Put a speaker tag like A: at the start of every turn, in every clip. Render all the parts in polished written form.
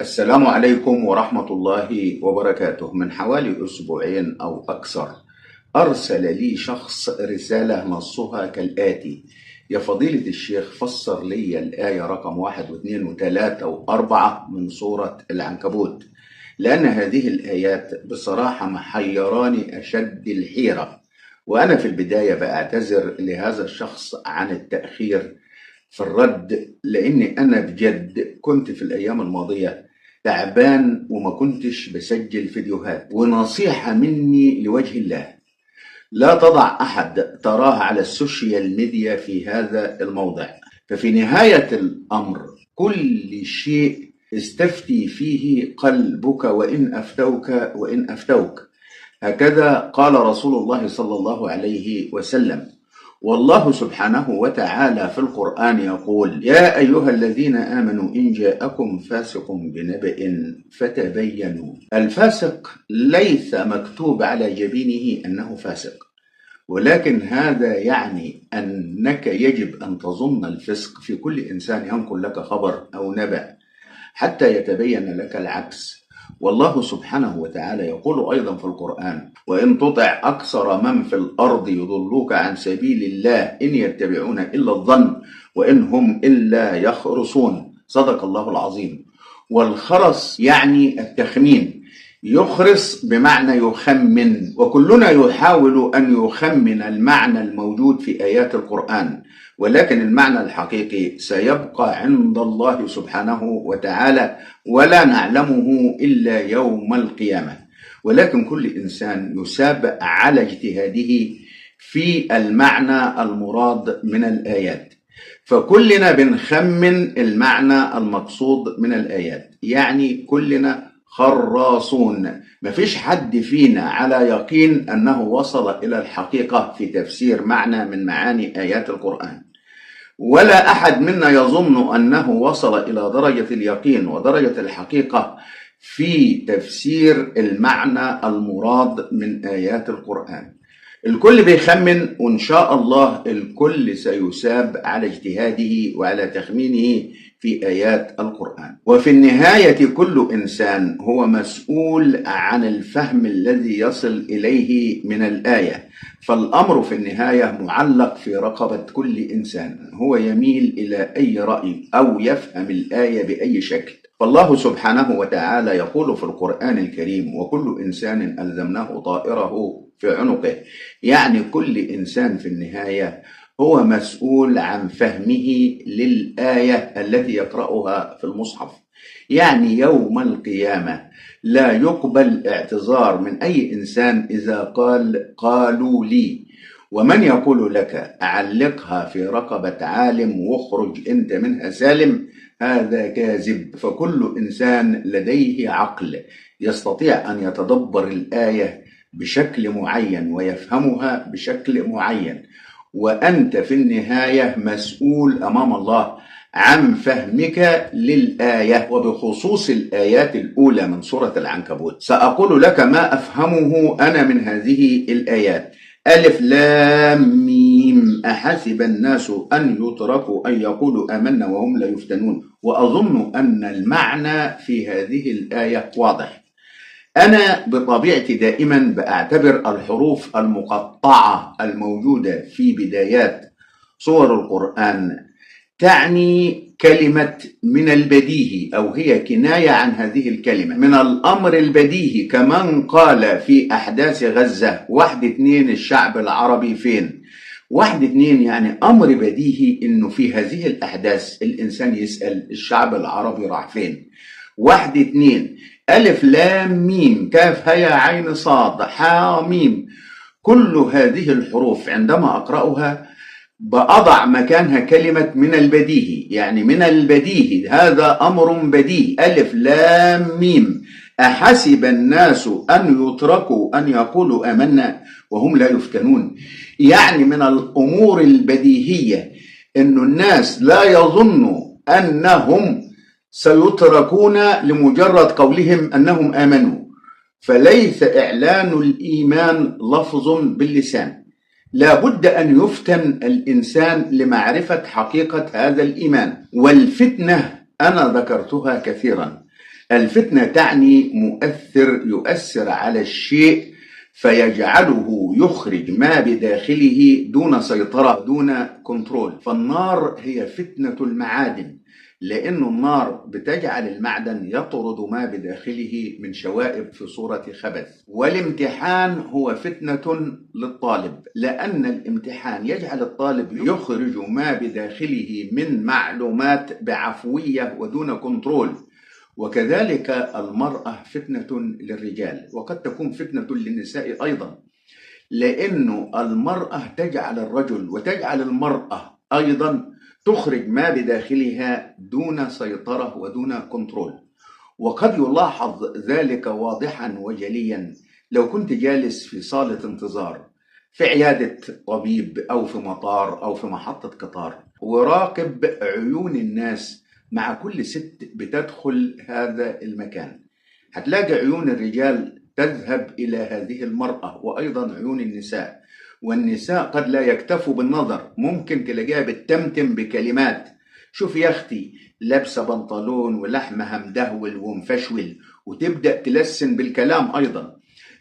A: السلام عليكم ورحمة الله وبركاته. من حوالي أسبوعين أو أكثر أرسل لي شخص رسالة نصها كالآتي: يا فضيلة الشيخ، فسر لي الآية رقم 1 و2 و3 و4 من سورة العنكبوت، لأن هذه الآيات بصراحة محيراني أشد الحيرة. وأنا في البداية بأعتذر لهذا الشخص عن التأخير في الرد، لأني أنا بجد كنت في الأيام الماضية تعبان وما كنتش بسجل فيديوهات. ونصيحة مني لوجه الله، لا تضع أحد تراه على السوشيال ميديا في هذا الموضع، ففي نهاية الأمر كل شيء استفتي فيه قلبك وإن أفتوك وإن أفتوك، هكذا قال رسول الله صلى الله عليه وسلم. والله سبحانه وتعالى في القرآن يقول: يا أيها الذين آمنوا إن جاءكم فاسق بنبأ فتبينوا. الفاسق ليس مكتوب على جبينه أنه فاسق، ولكن هذا يعني أنك يجب أن تظن الفسق في كل إنسان ينقل لك خبر أو نبأ حتى يتبين لك العكس. والله سبحانه وتعالى يقول أيضا في القرآن: وإن تطع أكثر من في الأرض يضلوك عن سبيل الله إن يتبعون إلا الظن وإن هم إلا يخرصون. صدق الله العظيم. والخرص يعني التخمين، يخرص بمعنى يخمن، وكلنا يحاول أن يخمن المعنى الموجود في آيات القرآن، ولكن المعنى الحقيقي سيبقى عند الله سبحانه وتعالى ولا نعلمه إلا يوم القيامة. ولكن كل إنسان يساب على اجتهاده في المعنى المراد من الآيات، فكلنا بنخمن المعنى المقصود من الآيات، يعني كلنا خراصون، مفيش حد فينا على يقين أنه وصل إلى الحقيقة في تفسير معنى من معاني آيات القرآن، ولا أحد منا يظن أنه وصل إلى درجة اليقين ودرجة الحقيقة في تفسير المعنى المراد من آيات القرآن. الكل بيخمن، وإن شاء الله الكل سيساب على اجتهاده وعلى تخمينه في آيات القرآن. وفي النهاية كل إنسان هو مسؤول عن الفهم الذي يصل إليه من الآية، فالأمر في النهاية معلق في رقبة كل إنسان، هو يميل إلى أي رأي أو يفهم الآية بأي شكل. فالله سبحانه وتعالى يقول في القرآن الكريم: وكل إنسان ألزمناه طائره في عنقه، يعني كل إنسان في النهاية هو مسؤول عن فهمه للآية التي يقرأها في المصحف. يعني يوم القيامة لا يقبل اعتذار من أي إنسان إذا قال قالوا لي. ومن يقول لك علقها في رقبة عالم واخرج أنت منها سالم، هذا كاذب. فكل إنسان لديه عقل يستطيع أن يتدبر الآية بشكل معين ويفهمها بشكل معين، وأنت في النهاية مسؤول أمام الله عن فهمك للآية. وبخصوص الآيات الأولى من سورة العنكبوت سأقول لك ما أفهمه أنا من هذه الآيات. ألف لام ميم، أحسب الناس أن يتركوا أن يقولوا آمنا وهم لا يفتنون. وأظن أن المعنى في هذه الآية واضح. أنا بطبيعتي دائما بأعتبر الحروف المقطعة الموجودة في بدايات سور القرآن تعني كلمة من البديهي، أو هي كناية عن هذه الكلمة من الأمر البديهي، كمن قال في أحداث غزة 1-2 الشعب العربي فين؟ 1-2 يعني أمر بديهي إنه في هذه الأحداث الإنسان يسأل الشعب العربي راح فين؟ 1-2 ألف لام ميم كاف هيا عين صاد حا ميم، كل هذه الحروف عندما أقرأها بأضع مكانها كلمة من البديهي، يعني من البديهي، هذا أمر بديهي. ألف لام ميم، أحسب الناس أن يتركوا أن يقولوا آمنا وهم لا يفتنون. يعني من الأمور البديهية أن الناس لا يظنوا أنهم سيتركون لمجرد قولهم أنهم آمنوا، فليس إعلان الإيمان لفظ باللسان، لا بد أن يفتن الإنسان لمعرفة حقيقة هذا الإيمان. والفتنة أنا ذكرتها كثيرا، الفتنة تعني مؤثر يؤثر على الشيء فيجعله يخرج ما بداخله دون سيطرة، دون كنترول. فالنار هي فتنة المعادن، لأن النار بتجعل المعدن يطرد ما بداخله من شوائب في صورة خبث. والامتحان هو فتنة للطالب، لأن الامتحان يجعل الطالب يخرج ما بداخله من معلومات بعفوية ودون كنترول. وكذلك المرأة فتنة للرجال، وقد تكون فتنة للنساء أيضا، لأنه المرأة تجعل الرجل وتجعل المرأة أيضا تخرج ما بداخلها دون سيطرة ودون كنترول. وقد يلاحظ ذلك واضحا وجليا لو كنت جالس في صالة انتظار في عيادة طبيب أو في مطار أو في محطة قطار، وراقب عيون الناس مع كل ست بتدخل هذا المكان. هتلاقي عيون الرجال تذهب إلى هذه المرأة، وأيضا عيون النساء. والنساء قد لا يكتفوا بالنظر، ممكن تلاقيها بتتمتم بكلمات: شوف يا أختي لابسة بنطلون ولحمها مدهول ومفشول، وتبدأ تلسن بالكلام أيضا.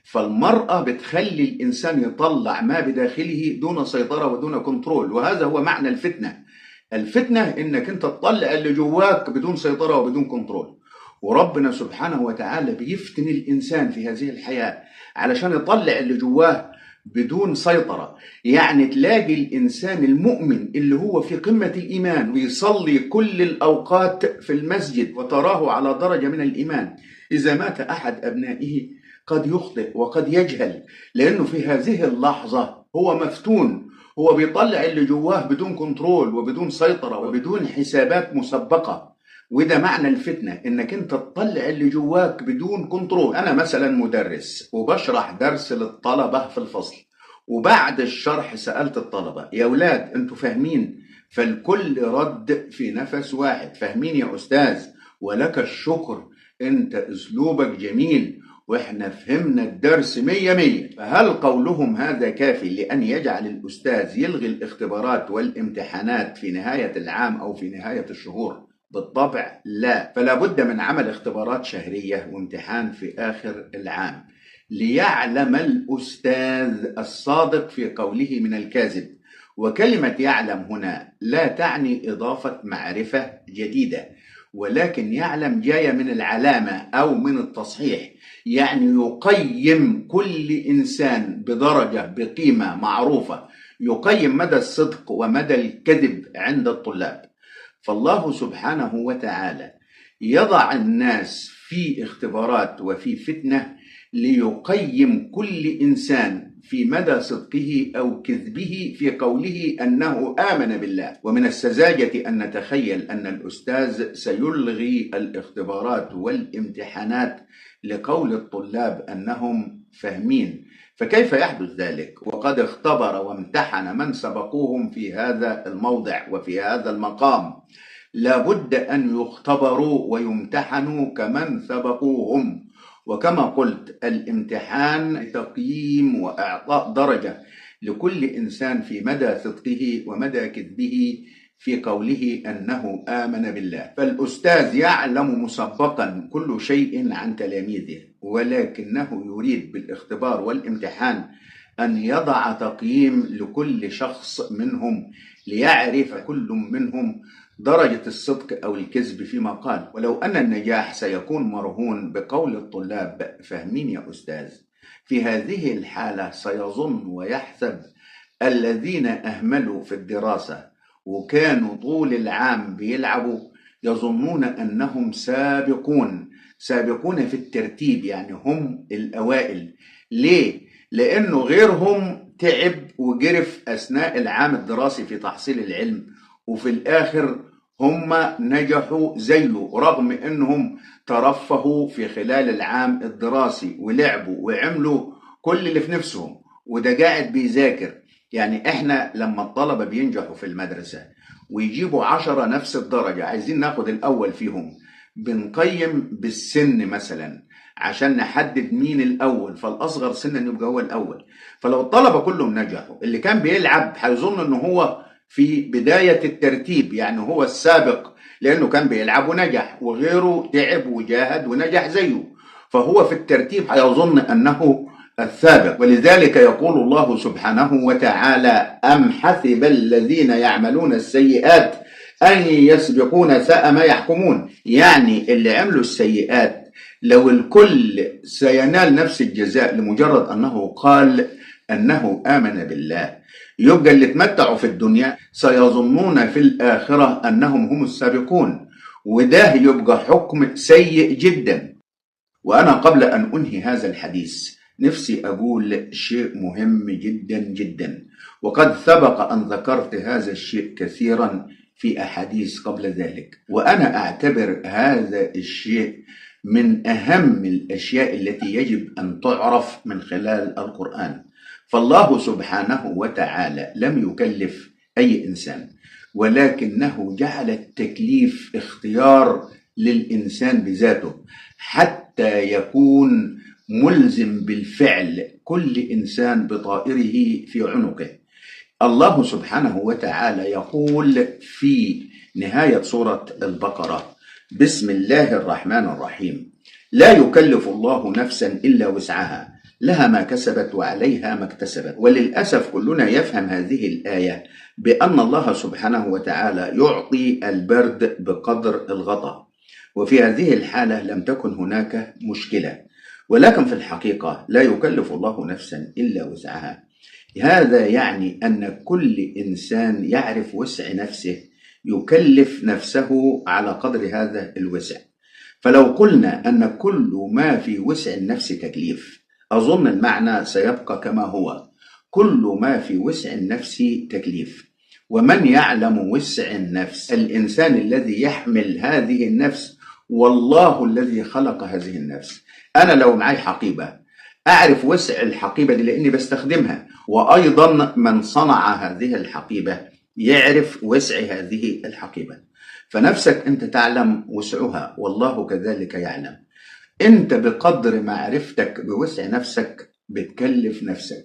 A: فالمرأة بتخلي الإنسان يطلع ما بداخله دون سيطرة ودون كنترول، وهذا هو معنى الفتنة. الفتنة إنك أنت تطلع اللي جواك بدون سيطرة وبدون كنترول. وربنا سبحانه وتعالى بيفتن الإنسان في هذه الحياة علشان يطلع اللي جواه بدون سيطرة. يعني تلاقي الإنسان المؤمن اللي هو في قمة الإيمان ويصلي كل الأوقات في المسجد وتراه على درجة من الإيمان، إذا مات أحد أبنائه قد يخطئ وقد يجهل، لأنه في هذه اللحظة هو مفتون، هو بيطلع اللي جواه بدون كنترول وبدون سيطرة وبدون حسابات مسبقة. وده معنى الفتنة، انك انت تطلع اللي جواك بدون كنترول. انا مثلا مدرس وبشرح درس للطلبة في الفصل، وبعد الشرح سألت الطلبة: يا ولاد انتوا فاهمين؟ فالكل رد في نفس واحد: فاهمين يا أستاذ، ولك الشكر، انت اسلوبك جميل واحنا فهمنا الدرس 100 100. فهل قولهم هذا كافي لأن يجعل الأستاذ يلغي الاختبارات والامتحانات في نهاية العام أو في نهاية الشهور؟ بالطبع لا. فلا بد من عمل اختبارات شهرية وامتحان في آخر العام ليعلم الأستاذ الصادق في قوله من الكاذب. وكلمة يعلم هنا لا تعني إضافة معرفة جديدة، ولكن يعلم جاية من العلامة أو من التصحيح، يعني يقيم كل إنسان بدرجة بقيمة معروفة، يقيم مدى الصدق ومدى الكذب عند الطلاب. فالله سبحانه وتعالى يضع الناس في اختبارات وفي فتنة ليقيم كل إنسان في مدى صدقه أو كذبه في قوله أنه آمن بالله. ومن السذاجة أن نتخيل أن الأستاذ سيلغي الاختبارات والامتحانات لقول الطلاب أنهم فاهمين، فكيف يحدث ذلك وقد اختبر وامتحن من سبقوهم في هذا الموضع وفي هذا المقام؟ لابد أن يختبروا ويمتحنوا كمن سبقوهم. وكما قلت، الامتحان تقييم وإعطاء درجة لكل إنسان في مدى صدقه ومدى كذبه في قوله أنه آمن بالله. فالأستاذ يعلم مسبقا كل شيء عن تلاميذه، ولكنه يريد بالاختبار والامتحان أن يضع تقييم لكل شخص منهم ليعرف كل منهم درجة الصدق أو الكذب فيما قال. ولو أن النجاح سيكون مرهون بقول الطلاب فاهمين يا أستاذ، في هذه الحالة سيظن ويحسب الذين أهملوا في الدراسة وكانوا طول العام بيلعبوا، يظنون أنهم سابقون في الترتيب، يعني هم الأوائل. ليه؟ لأنه غيرهم تعب وجرف أثناء العام الدراسي في تحصيل العلم، وفي الآخر هم نجحوا زيه رغم أنهم ترفهوا في خلال العام الدراسي ولعبوا وعملوا كل اللي في نفسهم، وده قاعد بيذاكر. يعني احنا لما الطلبة بينجحوا في المدرسة ويجيبوا 10 نفس الدرجة، عايزين ناخد الأول فيهم، بنقيم بالسن مثلا عشان نحدد مين الأول، فالأصغر سنا يبقى هو الأول. فلو الطلبة كلهم نجحوا، اللي كان بيلعب هيظن إن هو في بداية الترتيب، يعني هو السابق، لأنه كان بيلعب ونجح، وغيره تعب وجاهد ونجح زيه، فهو في الترتيب هيظن أنه السابق. ولذلك يقول الله سبحانه وتعالى: أم حسب الذين يعملون السيئات أن يسبقون ساء ما يحكمون. يعني اللي عملوا السيئات لو الكل سينال نفس الجزاء لمجرد أنه قال أنه آمن بالله، يبقى اللي تمتعوا في الدنيا سيظنون في الآخرة أنهم هم السابقون، وده يبقى حكم سيء جدا. وأنا قبل أن أنهي هذا الحديث نفسي أقول شيء مهم جدا جدا، وقد سبق أن ذكرت هذا الشيء كثيرا في أحاديث قبل ذلك، وأنا أعتبر هذا الشيء من أهم الأشياء التي يجب أن تعرف من خلال القرآن. فالله سبحانه وتعالى لم يكلف أي إنسان، ولكنه جعل التكليف اختيار للإنسان بذاته حتى يكون ملزم بالفعل كل إنسان بطائره في عنقه. الله سبحانه وتعالى يقول في نهاية سورة البقرة: بسم الله الرحمن الرحيم، لا يكلف الله نفسا إلا وسعها، لها ما كسبت وعليها ما اكتسبت. وللأسف كلنا يفهم هذه الآية بأن الله سبحانه وتعالى يعطي البرد بقدر الغطاء، وفي هذه الحالة لم تكن هناك مشكلة، ولكن في الحقيقة لا يكلف الله نفسا إلا وسعها. هذا يعني أن كل إنسان يعرف وسع نفسه، يكلف نفسه على قدر هذا الوسع. فلو قلنا أن كل ما في وسع النفس تكليف، أظن المعنى سيبقى كما هو: كل ما في وسع النفس تكليف. ومن يعلم وسع النفس؟ الإنسان الذي يحمل هذه النفس، والله الذي خلق هذه النفس. أنا لو معي حقيبة أعرف وسع الحقيبة دي لأني بستخدمها، وأيضا من صنع هذه الحقيبة يعرف وسع هذه الحقيبة. فنفسك أنت تعلم وسعها، والله كذلك يعلم. أنت بقدر معرفتك بوسع نفسك بتكلف نفسك.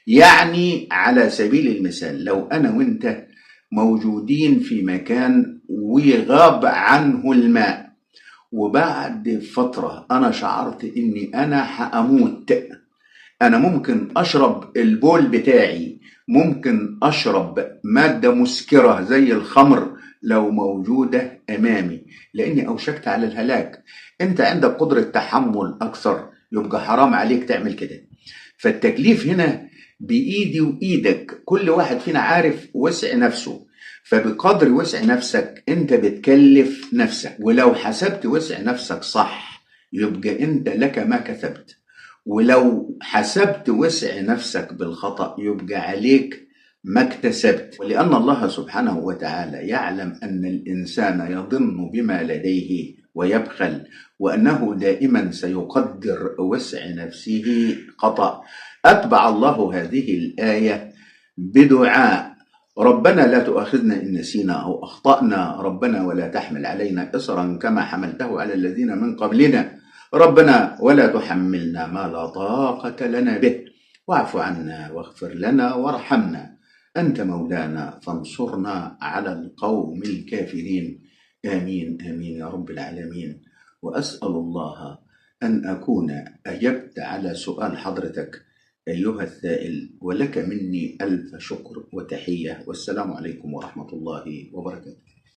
A: يعني على سبيل المثال، لو أنا وأنت موجودين في مكان وغاب عنه الماء، وبعد فترة أنا شعرت إني أنا هأموت، أنا ممكن أشرب البول بتاعي، ممكن أشرب مادة مسكرة زي الخمر لو موجودة أمامي، لأني أوشكت على الهلاك. أنت عندك قدرة تحمل أكثر، يبقى حرام عليك تعمل كده. فالتكليف هنا بإيدي وإيدك، كل واحد فينا عارف وسع نفسه، فبقدر وسع نفسك أنت بتكلف نفسك. ولو حسبت وسع نفسك صح يبقى أنت لك ما كسبت، ولو حسبت وسع نفسك بالخطأ يبقى عليك ما اكتسبت. ولأن الله سبحانه وتعالى يعلم أن الإنسان يظن بما لديه ويبخل، وأنه دائما سيقدر وسع نفسه خطأ، أتبع الله هذه الآية بدعاء: ربنا لا تؤاخذنا إن نسينا أو أخطأنا، ربنا ولا تحمل علينا إصرا كما حملته على الذين من قبلنا، ربنا ولا تحملنا ما لا طاقة لنا به، واعف عنا واغفر لنا وارحمنا، أنت مولانا فانصرنا على القوم الكافرين. آمين آمين يا رب العالمين. وأسأل الله أن أكون أجبت على سؤال حضرتك أيها السائل، ولك مني ألف شكر وتحية، والسلام عليكم ورحمة الله وبركاته.